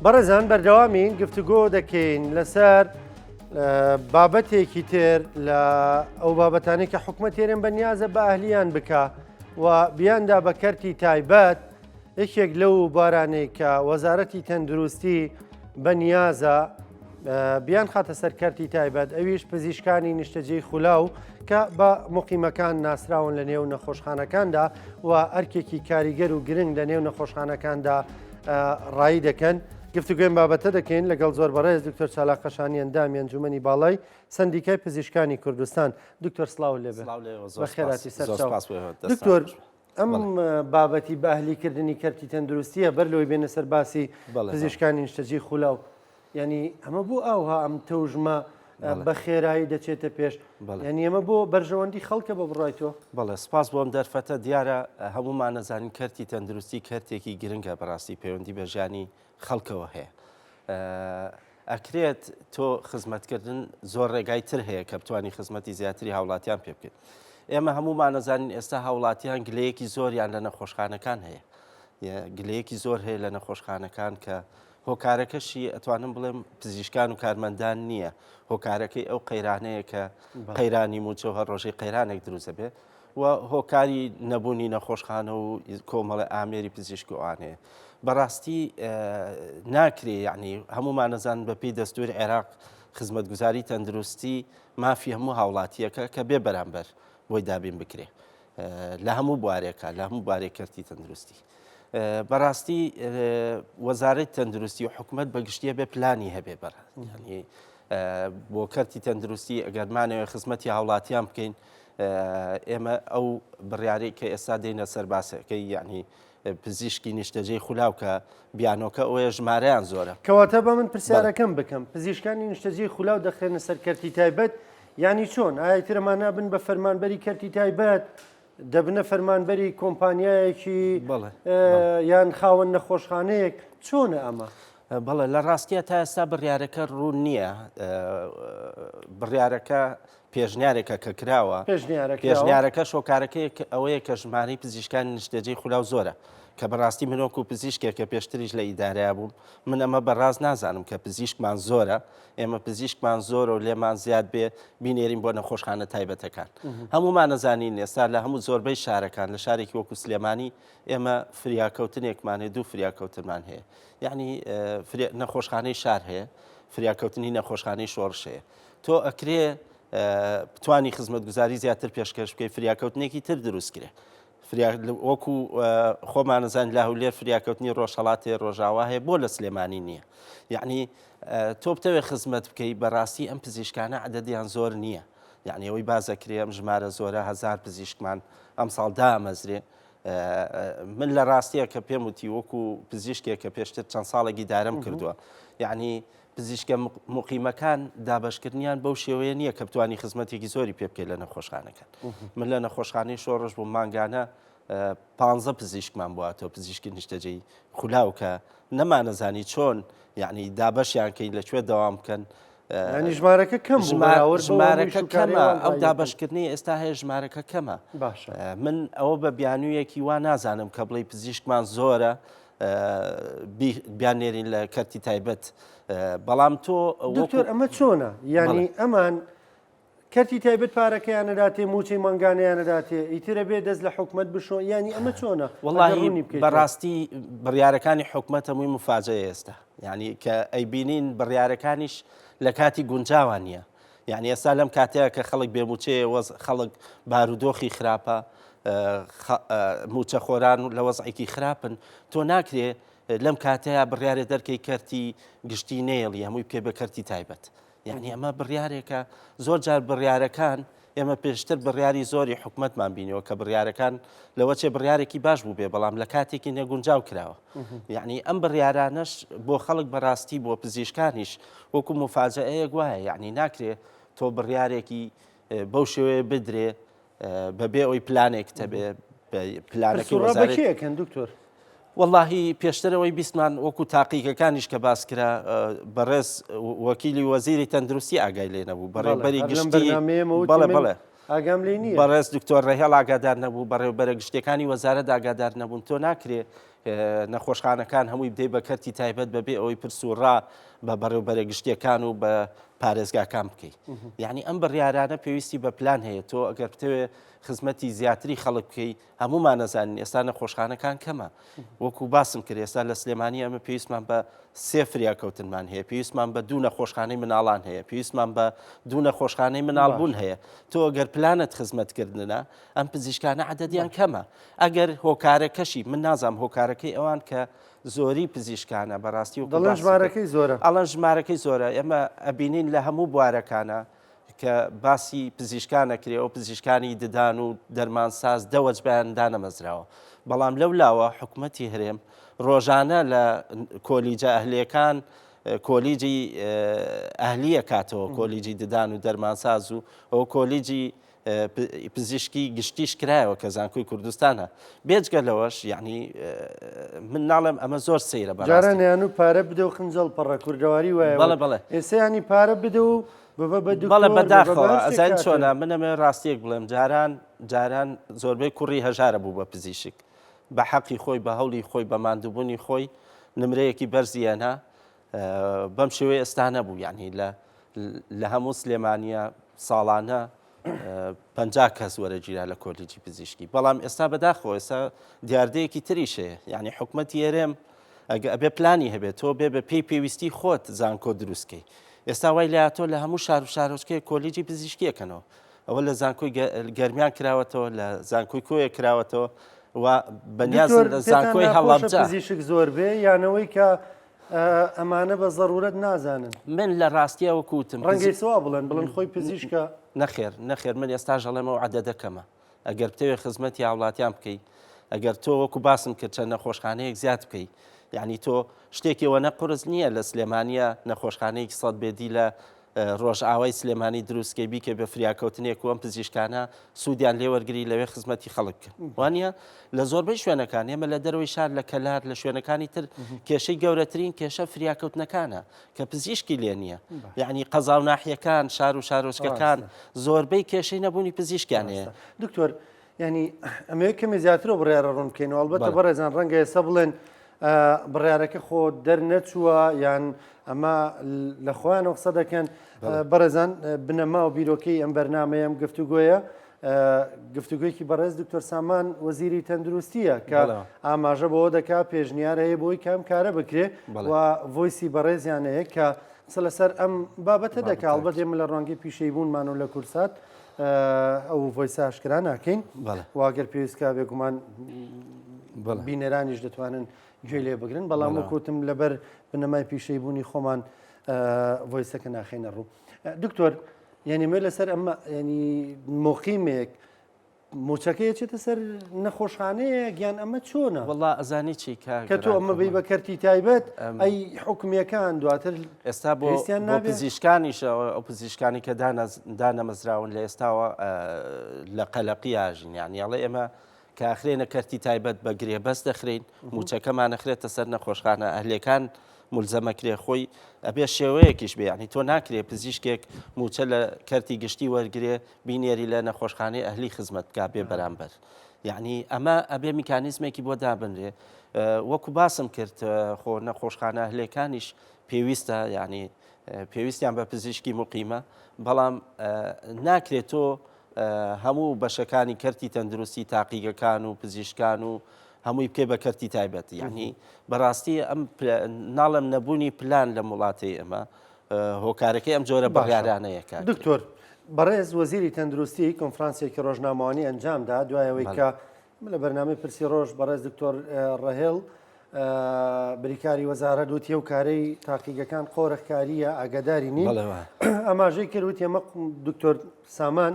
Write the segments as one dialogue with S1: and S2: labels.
S1: بەڕێزان بەردەوامین گفتوگۆ دەکەین لەسەر بابەتێکی تر لە ئەو بابەتانەی کە حکومەت هەرێم بە نیازە بە ئەهلیان بکە و بیاندا بە کەرتی تایبەت یەکێک لەو بارانەی کە وەزارەتی تەندروستی بە نیازە بیان خاتە سەر کەرتی تایبەت ئەویش پزیشکانی نیشتەجێی خولاو کە بە مقیمەکان ناسراون لە نێو نەخۆشخانەکاندا و ئەرکێکی کاریگەر و گرنگ لە نێو نەخۆشخانەکاندا ڕایی دەکەن. گفتوگۆی ئەم بابەتە دەکەین لەگەڵ زۆر بەڕێز دکتۆر چالاک قەشانی ئەندامی ئەنجومەنی باڵای سەندیکای پزیشکانی کوردستان. دکتۆر سڵاو لێ بێ. بەخێراتی سەرچاو. دکتۆر ئەم بابەتی بە ئەهلیکردنی کەرتی تەندروستیە بەر لەوەی بێنە سەر باسی پزیشکانی نیشتەجێی خولاو یعنی ئەمە بۆ ئاوها ئەم تەوژمە بە خێرایی دەچێتە پێش یعنی ئەمە بۆ بەرژەوەندی خەڵکە بە بڕای تۆ؟
S2: بەڵێ سپاس بۆ ئەم دەرفەتە دیارە هەموومان نەزانین کەرتی تەندروستی کەرتێکی گرنگە بەڕاستی پەیوەندی بە ژیانی خەڵکەوە هەیە ئەکرێت تۆ خزمەتکردن زۆر ڕێگای تر هەیە کە بتانی خزمەتی زیاتری هاوڵاتیان پێ بکەیت ئێمە هەموومان نەزانین ئێستا هاوڵاتیان گلەیەکی زۆریان لە نەخۆشخانەکان هەیە گلەیەکی زۆر هەیە لە نەخۆشخانەکان کە هۆکارەکەشی ئەتوانم بڵێم پزیشکان و کارمەندان نییە هۆکارەکەی ئەو قەیرانەیە کە قەیرانی موچە و هەر ڕۆژەی قەیرانێک دروستە بێ و هۆکاری نەبوونی نەخۆشخانە و کۆمەڵە ئامێری پزیشک و ئەوانەیە بەڕاستی ناکرێ یعنی هەمومان نەزان بە پێی دەستوری عێراق خزمەتگوزاری تەندروستی مافی هەموو هاوڵاتیەکە کە بێ بەرامبەر بۆی دابین بکرێ لە هەموو بوارێکە لە هەموو بارێک کەرتی تەندروستی بەڕاستی وەزارەت تەندروستی و حکومت بە گشتیە بێ پلانی هەبێ بەر بۆ کەرتی تەندروستی ئەگەر مانەوێ خزمەتی هاوڵاتیان بکەین ئێمە ئەو بڕیارەی کە ئێستا دێنە سەر باسەکەی یعنی پزیشکی نیشتەجێی خولاو کە بیانۆکە ئەوەیە ژمارەیان زۆرە.
S1: کەواتە با من پرسیارەکەم بکەم، پزیشکانی نیشتەجێی خولاو دەخرێنە سەر کەرتی تایبەت یانی چۆن؟ ئایا ئیتر ئەمانە ئەبن بە فەرمانبەری کەرتی تایبەت؟ دەبنە فەرمانبەری کۆمپانیایەکی یان خاوەن نەخۆشخانەیەک؟ چۆنە ئەمە؟
S2: بەڵێ لە ڕاستیە تا ئێستا بڕیارەکە ڕوون نییە بڕیارەکە پێشنیارێکە کە کراوە، پێشنیارەکەش هۆکارەکەی ئەوەیە کە ژمارەی پزیشکانی نیشتەجێی خولاو زۆرە، کە بەڕاستی من وەکو پزیشکێک کە پێشتریش لە ئیدارەیا بووم، من ئەمە بە ڕاست نازانم کە پزیشکمان زۆرە، ئێمە پزیشکمان زۆرە و لێمان زیاد بێ بینێرین بۆ نەخۆشخانە تایبەتەکان. هەموومان ئەزانین ئێستا لە هەموو زۆربەی شارەکان، لە شارێکی وەکو سلێمانی ئێمە فریاکەوتنێکمان هەیە، دوو فریاکەوتنمان هەیە، یەعنی نەخۆشخانەی شار هەیە، فریاکەوتنی نەخۆشخانەی شۆڕش هەیە. تۆ ئەکرێ بتانی خزمەتگوزاری زیاتر پێشکەش بکەی فریاکەوتنێکی تر دروست کرێ وەکو خۆمانەزان لە هەولێر فریاکەوتنی ڕۆژهڵاتێ ڕۆژاوا هەیە بۆ لە سلێمانی نییە یعنی تۆ بتەوێ خزمەت بکەی بەڕاستی ئەم پزیشکانە عدەدیان زۆر نییە یعنی ئەوەی بازەکرێ ئەم ژمارە زۆرە هزار پزیشکمان ئەم ساڵ دامەزرێ من لە ڕاستیە کە پێم وتی وەکو پزیشکێک کە پێشتر چەند ساڵێکی دارم کردووە یعنی پزیشکە موقیمەکان دابەشکردنیان بەو شێوەیە نییە کە بتانی خزمەتێکی زۆری پێ بکەیت لە نەخۆشخانەکان من لە نەخۆشخانەی شۆڕش بوو مانگانە پ پزیشکمان بواتەوە پزیشکی نیشتەجێی خولاو کە نەمانەزانی چۆن یعنی دابەشیان کەین لە کوێ دەوام بکەن
S1: ینی ژمارەکە کەم
S2: ژمارەکە کەمە ئەو دابشکردنی ئێستا هەیە ژمارەکە کەمە
S1: باشە
S2: من ئەوە بە بیانوویەکی وا نازانم کە بڵێ پزیشکمان زۆرە بیاننێرین لە کەرتی تایبەت بەڵام تۆ
S1: دکتۆر ئەمە چۆنە یعنی ئەمان کەرتی تایبەت پارەکەیان نەداتێ موچەی مانگانەیان نەداتێ ئیترە بێ دەست لە حکومت بشۆ ینی ئەمە چۆنە
S2: وەڵی بەڕاستی بڕیارەکانی حکومت هەمووی مفاجە ئێستا یعنی کە ئەیبینین بڕیارەکانیش لە کاتی گونجاوان نییە یعنی ئێستا لەم کاتەیە کە خەڵک بێموچەیە وەز خەڵک بارودۆخی خراپە موچەخۆران لە وەزعێکی خراپن تۆ ناکرێ لەم کاتەیە بڕیارێ دەرکەی کەرتی گشتی نێڵی هەمووی بکەی بە کەرتی تایبەت یعنی ئەمە بڕیارێکە زۆر جار بڕیارەکان ئێمە پێشتر بڕیاری زۆری حکومەتمان بینیەوە کە بڕیارەکان لەوە چێ بڕیارێکی باش بوو بێ بەڵام لە کاتێکی نەگونجاو کراوە یعنی ئەم بڕیارانەش بۆ خەڵک بەڕاستی بۆ پزیشکانیش وەکو مفاجەیەک وایە یعنی ناکرێ تۆ بڕیارێکی بەو شێوەیە بدرێ بەبێ ئەوی پلانێک تەبێ
S1: پلانەکەی وەزارەت دکتۆر
S2: وەڵاهی پێشتر ئەوەی بیستمان وەکو تاقیگەکانیش کە باس کرا بەڕێز وەکیلی وەزیری تەندروستی ئاگای لێ نەبوو بەڕێوبەری گشتی بەڵێ بەڵێ
S1: ئاگام لێ نییە
S2: بەڕێز دکتۆر ڕێهێڵ ئاگادار نەبوو بەڕێوبەرە گشتیەکانی وەزارەت ئاگادار نەبوون تۆ ناکرێ. نەخۆشخانەکان هەمووی بدەی بە کەرتی تایبەت بەبێ ئەوەی پرس و ڕا بە بەڕێوبەرە گشتیەکان و بە پارێزگاکان بکەیت یعنی ئەم بڕیارانە پێویستی بە پلان هەیە تۆ ئەگەر بتەوێ خزمەتی زیاتری خەڵک بکەی هەمومان نەزانین ئێستا نەخۆشخانەکان کەمە وەکو باسم کرد ئێستا لە سلێمانی ئەمە پێویستمان بە سێ فریاکەوتنمان هەیە پێویستمان بە دوو نەخۆشخانەی مناڵان هەیە پێویستمان بە دوو نەخۆشخانەی مناڵبوون هەیە تۆ گەر پلانت خزمەتکردنە ئەم پزیشکانە عدەدیان کەمە ئەگەر هۆکارەکەشی من نازانم هۆکارەکەی ئەوان کە زۆری پزیشکانە بەڕاستی و
S1: دەڵێن ژمارەکەی زۆرە
S2: ئەڵەن ژمارەکەی زۆرە ئێمە ئەبینین لە هەموو بوارەکانە کە باسی پزیشکان ئەکرێ ئەو پزیشکانی ددان و دەرمانساز دە وەجبەیان دانەمەزراوە بەڵام لەو لاوە حکومەتی هەرێم ڕۆژانە لە کۆلیجە ئەهلیەکان کۆلیجی ئەهلیە کاتەوە کۆلیجی ددان و دەرمانساز و ئەو کۆلیجی پزیشکی گشتیش کرایەوە کە زانکۆی کوردستانە بێجگە لەوەش یعنی من ناڵێم ئەمە زۆر سەیرە
S1: بەڕاستی. جاران یان و پارە بدە و خنجڵ پەڕە کوردەواری وایە
S2: بەڵێ بەڵێ.
S1: ئێستا ینی پارە بدە و ببە بە دکتۆر
S2: بەڵێ بەداخەوە ئەزانی چۆنە من ئەمەوێ ڕاستیەک بڵێم جاران جاران زۆربەی کوڕی هەژارە بوو بە پزیشک بە حەقی خۆی بە هەوڵی خۆی بە ماندووبوونی خۆی نمرەیەکی بەرزی هێنا بەم شێوەی ئێستا نەبوو یعنی لە لە هەموو سلێمانیە ساڵانە 50 کەس وەرەگیرا لە کۆلیجی پزیشکی بەڵام ئێستا بەداخەوە ئێستا دیاردەیەکی تریش هەیە یعنی حکومەتی هەرێم ئەگە ئەبێ پلانی هەبێت تۆ بێ بە پێی پێویستی خۆت زانکۆ دروستکەی ئێستا وای لاتۆ لە هەموو شار و شارۆچکەیە کۆلیجی پزیشکیەکەنەوە ئەوە لە زانکۆی گەرمیان کراوەتەوە لە زانکۆی کۆیە کراوەتەوە و بەنیازن لە زانکۆی هەڵەبجە
S1: پزیشک زۆر بێ یانەوەی کە ئەمانە بە زەرورەت نازانن.
S2: من لە ڕاستیا وەکو وتم
S1: ڕەنگە ئیسوا بڵێن بڵێن خۆی پزیشکە.
S2: نەخێر نەخێر من ئێستاش ئەڵێم ئەو عەدەدە کەمە ئەگەر بتەوێ خزمەتی هاوڵاتیان بکەی ئەگەر تۆ وەکو باسم کرد چەند نەخۆشخانەیەک زیاد بکەی یعنی تۆ شتێکی ئەوەنە قورس نییە لە سلێمانیە نەخۆشخانەیەکی سەد بێدی لە ڕۆژئاوای سلێمانی دروستکەی بیکەی بە فریاکەوتنێک و ئەم پزیشکانە سوودیان لێ وەرگری لەوێ خزمەتی خەڵک بکەن وانە لە زۆربەی شوێنەکان ئێمە لە دەرەوەی شار لە کەلار لە شوێنەکانی تر کێشەی گەورەترین کێشە فریاکەوتنەکانە کە پزیشکی لێ نییە یعنی قەزا و ناحیەکان شار و شارۆچکەکان زۆربەی کێشەی نەبوونی پزیشکیان هەیە
S1: دکتۆر ینی ئەمەوێت کەمێ زیاترەوە بڕیارە ڕوون بکەینەوە ئەڵبەتە بەڕێزان ڕەنگە ئێستا بڵێن بڕیارەکە خۆ دەرنەچووە یان ئەمە لە خۆیانەوە قسە دەکەن بەڕێزان بنەما و بیرۆکەی ئەم بەرنمەیە ئەم گفتوگۆیە گفتوگویەکی بەڕێز دکتۆر سامان وەزیری تەندروستیە کە ئاماژە بەوە دەکا پێشنیار هەیە بۆی کام کارە بکرێ و voice ی بەڕێزیان هەیە کە قسە لەسەر ئەم بابەتە دەکا ئەڵبەت ئێمە لە ڕوانگەی پیشەی بوونمان و لە کوردسات ئەو voice ە ئاشکرا ناکەین واگەر پێویستکە بێگومان بینەرانیش دەتوانن گوێ لێ بگرن بەڵام وەکوتم لەبەر بنەمای پیشەی بوونی خۆمان voice ەکە ناخینە ڕوو دکتۆر یعنی مێ لەسەر ئەمە ینی مقیمێک موچەکەی ئەچێتە سەر نەخۆشخانەیەک یان ئەمە چۆنە؟
S2: وەڵا ئەزانی چی کاک
S1: کە تۆ ئەمە بی بە کەرتی تایبەت ئەی حکومیەکان دواتر
S2: ئێستا بۆ بۆ پزیشکانیش ئەو پزیشکانی کە دانەمەزراون لە ئێستاوە لە قەلەقی ئاژین یعنی ئەڵێ ئێمە کە ئەخرێنە کەرتی تایبەت بە گرێبەست دەخرین موچەکەمان ئەخرێتە سەر نەخۆشخانە ئەهلەکان ملزەمەکرێ خۆی ئەبێ شێوەیەکیش بێ یعنی تۆ ناکرێ پزیشکێک موچە لە کەرتی گشتی وەرگێ بینێری لە نەخۆشخانەی ئەهلی خزمەت بکا بێ بەرامبەر یعنی ئەمە ئەبێ میکانیزمێکی بۆ دابنرێ وەکو باسم کرد خۆ نەخۆشخانە ئەهلەکانیش پێویستە یعنی پێویستیان بە پزیشکی مقیمە بەڵام ناکرێت تۆ هەموو بەشەکانی کەرتی تەندروستی تاقیگەکان و پزیشکان و هەمووی بکەی بە کەرتی تایبەت یعنی بەڕاستی ئەم ناڵم نەبوونی پلان لە وڵاتی ئێمە هۆکارەکەی ئەم جۆرە بڕیارانەیە کاک.
S1: دکتۆر، بەڕێز وەزیری تەندروستی کۆنفرانسێکی ڕۆژنامەوانی ئەنجامدا دوای ئەوەی کە لە بەرنامەی پرسی ڕۆژ بەڕێز دکتۆر ڕەهێڵ بریکاری وەزارەت وتی ئەو کارەی تاقیگەکان قۆرخکارییە ئاگاداری نین ئاماژەی کرد وتی ئەمە دکتۆر سامان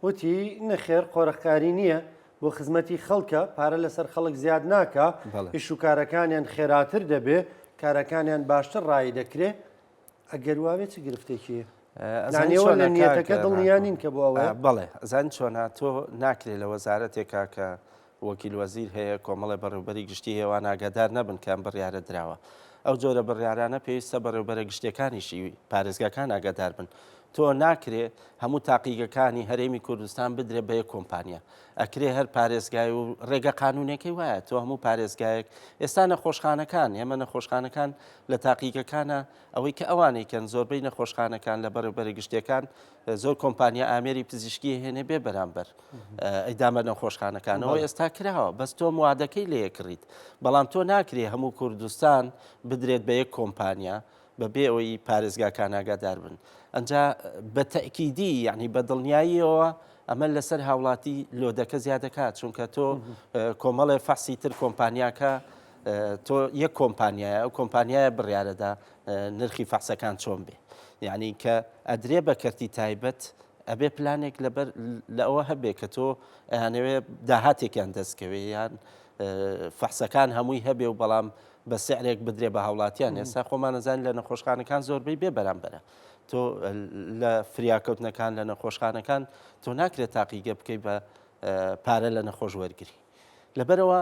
S1: وتی نەخێر قۆرخکاری نییە بۆ خزمەتی خەڵکە پارە لەسەر خەڵک زیاد ناکا ئیش و کارەکانیان خێراتر دەبێ کارەکانیان باشتر ڕایی دەکرێ ئەگەر واوێ چ گرفتێکی ئەزانەوە لە نیەتەکە دڵنیا نین کە بۆ ئەوەیە
S2: بەڵێ ئەزان چۆنا تۆ ناکرێ لە وەزارەتێکا کە وەکیل وەزیر هەیە کۆمەڵی بەڕێوبەری گشتی هێوان ئاگادار نەبن کە ئەم بڕیارە دراوە ئەو جۆرە بڕیارانە پێویستە بەڕێوبەرە گشتیەکانیشی پارێزگاکان ئاگادار بن. تۆ ناکرێ هەموو تاقیگەکانی هەرێمی کوردستان بدرێ بە یەک کۆمپانیا. ئەکرێ هەر پارێزگای و ڕێگە قانونەکەی وایە تۆ هەموو پارێزگایەک ئێستا نەخۆشخانەکان ئێمە نەخۆشخانەکان لە تاقیگەکانە ئەوەی کە ئەوانەی کەن زۆربەی نەخۆشخانەکان لە بەڕێوبەرە گشتیەکان زۆر کۆمپانیا ئامێری پزیشکی هێنێ بێ بەرامبەر ئەیدامە نەخۆشخانەکانەوە ئێستا کراوە بەس تۆ موادەکەی لێکڕیت بەڵام تۆ ناکرێ هەموو کوردستان بدرێت بە یەک کۆمپانیا بەبێ ئەوەی پارێزگاکان ئاگادار بن ئەجا بە تەکیدی یعنی بە دڵنیاییەوە ئەمە لەسەر هاوڵاتی لۆدەکە زیادەکات چونکە تۆ کۆمەڵێ فەحسی تر کۆمپانیاکە تۆ یەک کۆمپانیایە ئەو کۆمپانیایە بڕیارەدا نرخی فەحسەکان چۆن بێ یعنی کە ئەدرێ بە کەرتی تایبەت ئەبێ پلانێک لەبەر لە ئەوە هەبێ کە تۆ ئەیانەوێ داهاتێکیان دەستکەوێ یان فەحسەکان هەمووی هەبێ و بەڵام بە سعرێک بدرێ بە هاوڵاتیان ئێستا خۆمانەزانین لە نەخۆشخانەکان زۆربەی بێ بەرامبەرە تۆ لە فریاکەوتنەکان لە نەخۆشخانەکان تۆ ناکرێت تاقیگە بکەی بە پارە لە نەخۆش وەرگری لەبەرەوە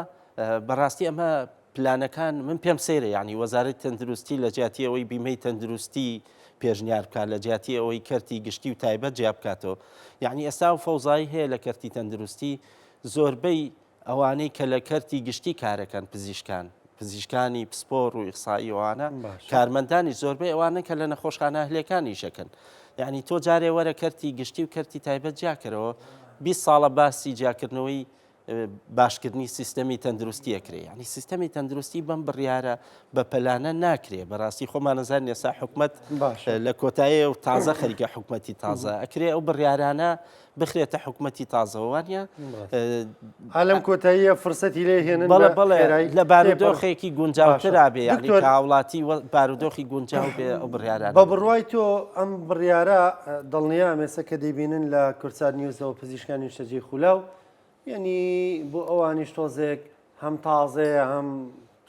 S2: بەڕاستی ئەمە پلانەکان من پێم سەیرە یعنی وەزارەت تەندروستی لە جیاتی ئەوەی بیمەی تەندروستی پێشنیار بکات لە جیاتی ئەوەی کەرتی گشتی و تایبەت جیا بکاتەوە یعنی ئێستا و فەوزایی هەیە لە کەرتی تەندروستی زۆربەی ئەوانەی کە لە کەرتی گشتی کارەکەن پزیشکان، پزیشکانی پسپۆڕ و ئیخسائی ئەوانە کارمەندانی زۆربەی ئەوانە کە لە نەخۆشخانە ئەهلیەکان ئیشەکەن یعنی تۆ جارێ وەرە کەرتی گشتی و کەرتی تایبەت جیاکەرەوە 20 ساڵە باسی جیاکردنەوەی باشکردنی سیستەمی تەندروستی ئەکرێ یعنی سیستەمی تەندروستی بەم بڕیارە بە پەلانە ناکرێ بەڕاستی خۆمانەزان ئێستا حکومت لە کۆتایی و تازە خەریکە حکومەتی تازە ئەکرێ ئەو بڕیارانە بخرێتە حکومەتی تازەوە وانە
S1: لەم کۆتاییە فرسەتی لێ هێنن
S2: بەڵێ بەڵێ لە بارودۆخێکی گونجاوترا بێ یعنی هاوڵاتی بارودۆخی گونجاو بێ ئەو بڕیارە
S1: بە بڕوای تۆ ئەم بڕیارە دڵنیام ئێستا کە دەیبینن لە کوردسات نیوزەوە پزیشکانی نیشتەجێی خولاو یعنی بۆ ئەوانیش تۆزێک هەم تازەیە هەم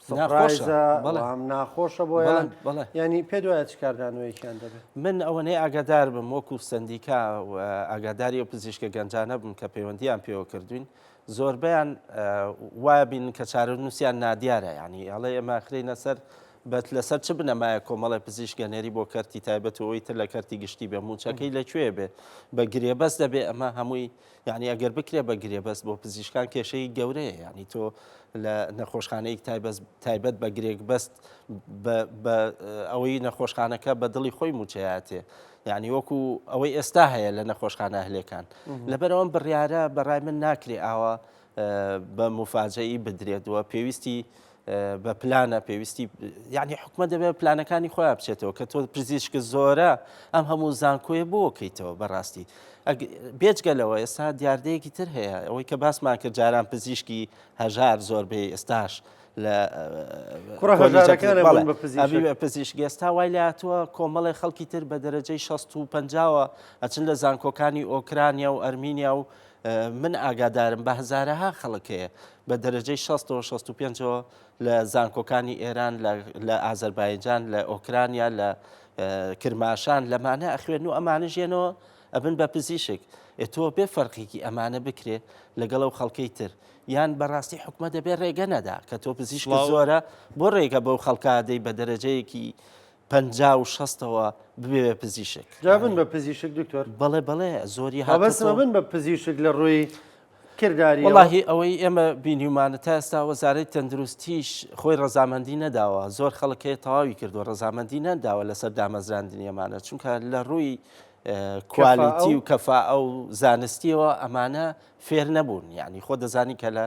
S1: surprise ە هەم ناخۆشە بۆیان ینی پێ دوایە چ کاردانەوەیەکیان دەبێت؟
S2: من ئەوەنەی ئاگادار بم وەکو سەندیکا و ئاگاداری ئەو پزیشکە گەنجانە بم کە پەیوەندیان پێوە کردوین زۆربەیان وایە بین کە چارەنووسیان نادیارە ینی ئەڵێ ئێمە خرینە سەر بەت لەسەر چ بنەمایە کۆمەڵی پزیشک گەنێری بۆ کەرتی تایبەت و ئەوی تر لە کەرتی گشتی بێ موچەکەی لەکوێ بێ بە گرێبەست دەبێ ئەمە هەمووی یانی ئەگەر بکرێ بە گرێبەست بۆ پزیشکان کێشەی گەورەیە یانی تۆ لە نەخۆشخانەیەک تایبەت بە گرێکبەست بە ئەوەی نەخۆشخانەکە بە دڵی خۆی موچەیاتێ یعنی وەکو ئەوەی ئێستا هەیە لە نەخۆشخانە ئەهلەکان لەبەرەوەم بڕیارە بەڕای من ناکرێ ئاوا بە مفاجەئی بدرێت و پێویستی بە پلانە پێویستی یعنی حکومە دەبێت پلانەکانی خۆیان بچێتەوە کە تۆ پزیشک زۆرە ئەم هەموو زانکۆیە بۆ کەیتەوە بەڕاستی بێجگە لەوە ئێستا دیاردەیەکی تر هەیە ئەوەی کە باسمان کرد جاران پزیشکی هەژار زۆربەی ئێستاش لە پزیشک ئێستا وای لاتوە کۆمەڵی خەڵکی تر بە دەرەجەی 65ەوە ئەچن لە زانکۆکانی ئۆکرانیا و ئەرمینیا و من ئاگادارم بە هەزارەها خەڵک هەیە بە دەرەجەی شەستەوە 65ەوە لە زانکۆکانی ئێران لە ئازەربایجان لە ئۆکرانیا لە کرماشان لەمانە ئەخوێن و ئەمانە ژێنەوە ئەبن بە پزیشک ئێ تۆ بێ فەرقێکی ئەمانە بکرێ لەگەڵ ئەو خەڵکەی تر یان بەڕاستی حکومە دەبێ ڕێگە نەدا کە تۆ پزیشک زۆرە بۆ ڕێگە بەو خەڵکە دەی بە دەرەجەیەکی 50 و شەستەوە ببێ بە پزیشک.
S1: جا بن بە پزیشک دکتۆر؟
S2: بەڵێ بەڵێ زۆری
S1: هاتووە. بن بە پزیشک لە ڕووی کرداریەوە؟
S2: وەڵاهی ئەوەی ئێمە بینیومانە تا ئێستا وەزارەی تەندروستیش خۆی ڕەزامەندی نەداوە زۆر خەڵک هەیە تەواوی کردووە ڕەزامەندی نەداوە لەسەر دامەزراندنی ئەمانە چونکە لە ڕووی quality و کەفائە و زانستیەوە ئەمانە فێر نەبوون یعنی خۆ دەزانی کە لە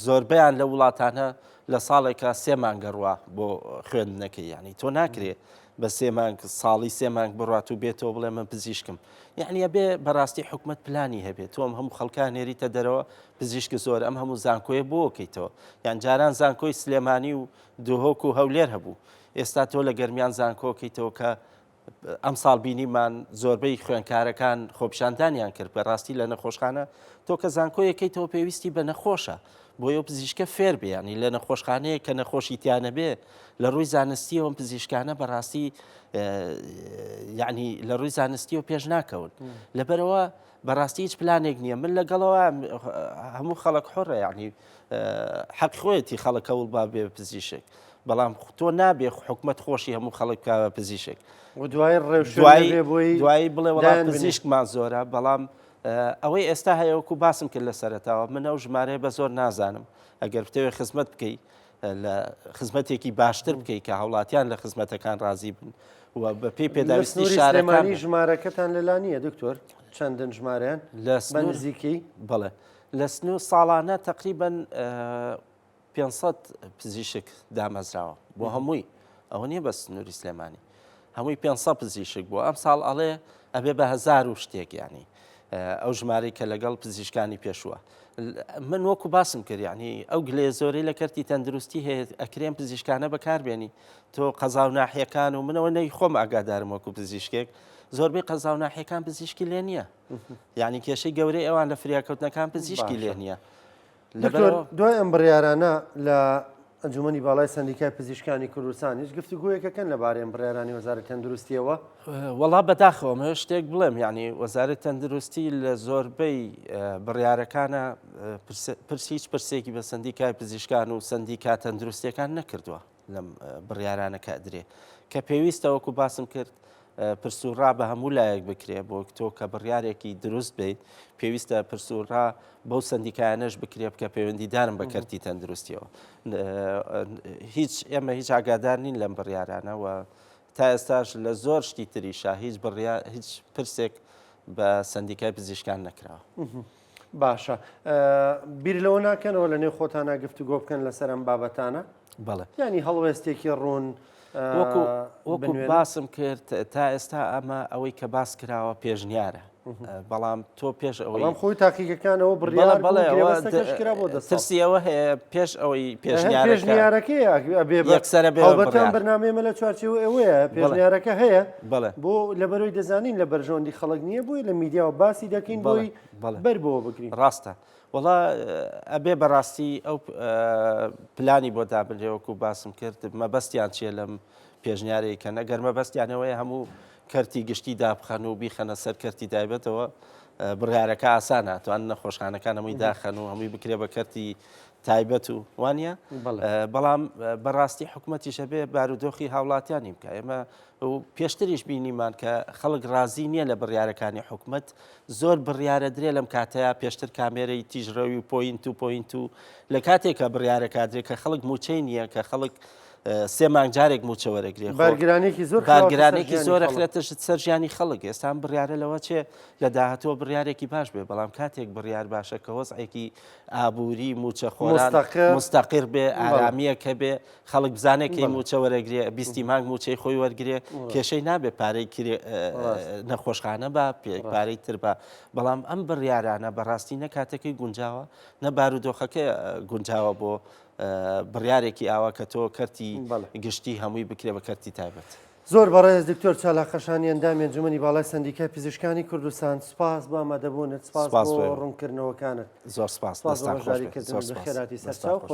S2: زۆربەیان لە وڵاتانە لە ساڵێکا سێ مانگە ڕوا بۆ خوێندنەکەی یعنی تۆ ناکرێ بە سێ مانگ ساڵی سێ مانگ بڕات و بێتەوە بڵێ من پزیشکم یعنی ئەبێ بەڕاستی حکومت پلانی هەبێت تۆم هەموو خەڵکان نێریتە دەرەوە پزیشک زۆر ئەم هەموو زانکۆیە بۆکەیتەوە یان جاران زانکۆی سلێمانی و دهۆک و هەولێر هەبوو ئێستا تۆ لە گەرمیان زانکۆکەیتەوە کە ئەمساڵ بینیمان زۆربەی خوێندکارەکان خۆپیشاندانیان کرد بەڕاستی لە نەخۆشخانە تۆ کە زانکۆیەکەیتەوە پێویستی بە نەخۆشە بۆیە پزیشکە فێر بێ ینی لە نەخۆشخانەیە کە نەخۆشی تیانەبێ لە ڕووی زانستیەوە پزیشکانە بەڕاستی یعنی لە ڕووی زانستیەوە پێش ناکەون لەبەرەوە بەڕاستی هیچ پلانێک نییە من لەگەڵەوە هەموو خەڵک حڕە یعنی حەق خۆیەتی خەڵک هەوڵ با بێ پزیشک. بەڵام تۆ نابێ حکومەت خۆشی هەموو خەڵک بکا بە پزیشک.
S1: و دوایی ڕێوشوێن بۆی
S2: دوایی بڵێ وڵا پزیشکمان زۆرە بەڵام ئەوەی ئێستا هەیە وەکو باسم کرد لە سەرەتاوە من ئەو ژمارەیە بە زۆر نازانم ئەگەر بتەوێ خزمەت بکەی لە خزمەتێکی باشتر بکەی کە هاوڵاتیان لە خزمەتەکان ڕازی بن و بە پێی پێداویستی شارەکانی
S1: ژمارەکەتان لەلا نییە دکتۆر چەندن ژمارەیان
S2: لە نزیکەی بەڵێ لە سنوور ساڵانە تقریبن 500 پزیشک دامەزراوە بۆ هەمووی ئەوە نییە بە سنووری سلێمانی هەمووی 500 پزیشک بوو ئەم ساڵ ئەڵێ ئەبێ بە هەزار و شتێک ینی ئەو ژمارەی کە لەگەڵ پزیشکانی پێشووە من وەکو باسم کرد یعنی ئەو گلێ زۆرەی لە کەرتی تەندروستی هەیە ئەکرێن پزیشکانە بەکاربێنی تۆ قەزا و ناحیەکان و منەوە نەی خۆم ئاگادارم وەکو پزیشکێک زۆربەی قەزا و ناحیەکان پزیشکی لێ نییە یعنی کێشەی گەورەی ئەوان لە فریاکەوتنەکان پزیشکی لێ نییە
S1: دکتۆر دوای ئەم بڕیارانە لە ئەنجومەنی باڵای سەندیکای پزیشکانی کوردستان هیچ گفتوگۆیەکەکەن لەبارەی ئەم بڕیارانی وەزارەتی تەندروستیەوە؟
S2: وەڵا بەداخەوە مەوێ شتێک بڵێم یعنی وەزارەت تەندروستی لە زۆربەی بڕیارەکانە پرس هیچ پرسێکی بە سەندیکای پزیشکان و سەندیکا تەندروستیەکان نەکردووە لەم بڕیارانە کە ئەدرێ کە پێویستە وەکو باسم کرد پرس و ڕا بە هەموو لایەک بکرێ بۆ تۆ کە بڕیارێکی دروست بیت پێویستە پرس و ڕا بەو سندیکایانەش بکرێ بکە پەیوەندیدارم بە کەرتی تەندروستیەوە هیچ ئێمە هیچ ئاگادار نین لەم بڕیارانە و تا ئێستاش لە زۆر شتی تریشا هیچ بڕیا هیچ پرسێک بە سندیکای پزیشکان نەکراوە.
S1: باشە بیر لەوە ناکەنەوە لە نێو خۆتانە گفتوگۆ بکەن لەسەر ئەم بابەتانە
S2: بەڵێ
S1: ینی هەڵوێستێکی ڕوون
S2: وەکو وەکو باسم کرد تا ئێستا ئەمە ئەوەی کە باس کراوە پێشنیارە بەڵام تۆ پێش ئەوەی
S1: خۆی تاقیگەکانەوە بڕیار بەڵێ کرا بۆ
S2: ترسی ئەوە هەیە پێش ئەوەی
S1: پێشنیارەکەی
S2: یەکسەرە
S1: بێ بەرنامەیەمە لە چوارچێوە ئەوەیە پێشنیارەکە هەیە بۆ لەبەرەوەی دەزانین لە بەرژەوەندی خەڵک نییە بۆی لە میدیاوە باسی دەکەین بۆی بەر بۆ بگرین
S2: ڕاستە وەڵا ئەبێ بەڕاستی ئەو پلانی بۆ دابنرێ وەکو باسم کرد مەبەستیان چییە لەم پێشنیارەی کەن ئەگەر مەبەستیانەوەی هەموو کەرتی گشتی دابخەن و بیخەنە سەر کەرتی تایبەتەوە بڕیارەکە ئاسانە توان نەخۆشخانەکان هەمووی داخەن و هەمووی بکرێ بە کەرتی تایبەت و وانە بەڵام بەڕاستی حکوومەتیش هەبێ بارودۆخی هاوڵاتیانی بکە ئێمە و پێشتریش بینیمان کە خەڵک ڕازی نییە لە بڕیارەکانی حکومەت، زۆر بڕیارە درێ لەم کاتەیا پێشتر کامێرەی تیژڕەوی و point و point و لە کاتێکە بڕیارەکە درێ کە خەڵک مووچەی نییە کە خەڵک سێ مانگ جارێک مووچە وەرەگرێ خۆ
S1: بارگرانێکی زۆر خراوەتە سەر
S2: بارگرانێکی
S1: ژیانی
S2: زۆر
S1: خەڵک.
S2: ئەخرێتە سەر ژیانی خەڵک ئێستا ئەم بڕیارە لەوە چێ لە داهاتووە بڕیارێکی باش بێ بەڵام کاتێک بڕیار باشە کە وەزعێکی ئابووری مووچەخۆران
S1: مستەقر
S2: مستەقر بێ
S1: بەڵێ.
S2: ئارامییەک هەبێ خەڵک بزانێ کەی مووچە وەرەگرێ بیستی مانگ مووچەی خۆی وەرگێ کێشەی نابێ پارەی کرێ نەخۆشخانە بە پارەی تر بە بەڵام ئەم بڕیارانە بەڕاستی نە کاتەکەی گونجاوە نە بارودۆخەکە گونجاوە بۆ بڕیارێکی ئاوا کە تۆ کەرتی گشتی هەمووی بکرێ بە کەرتی تایبەت.
S1: زۆر بەڕێز دکتۆر چالاک قەشانی ئەندامی ئەنجومەنی باڵای سەندیکای پزیشکانی کوردستان سپاس بۆ ئامادەبوونت سپاس بۆ ڕوونکردنەوەکانت
S2: زۆر سپاس
S1: سپاس بۆ بەشداریکردنت بەخێرهاتی سەرچاو خۆش.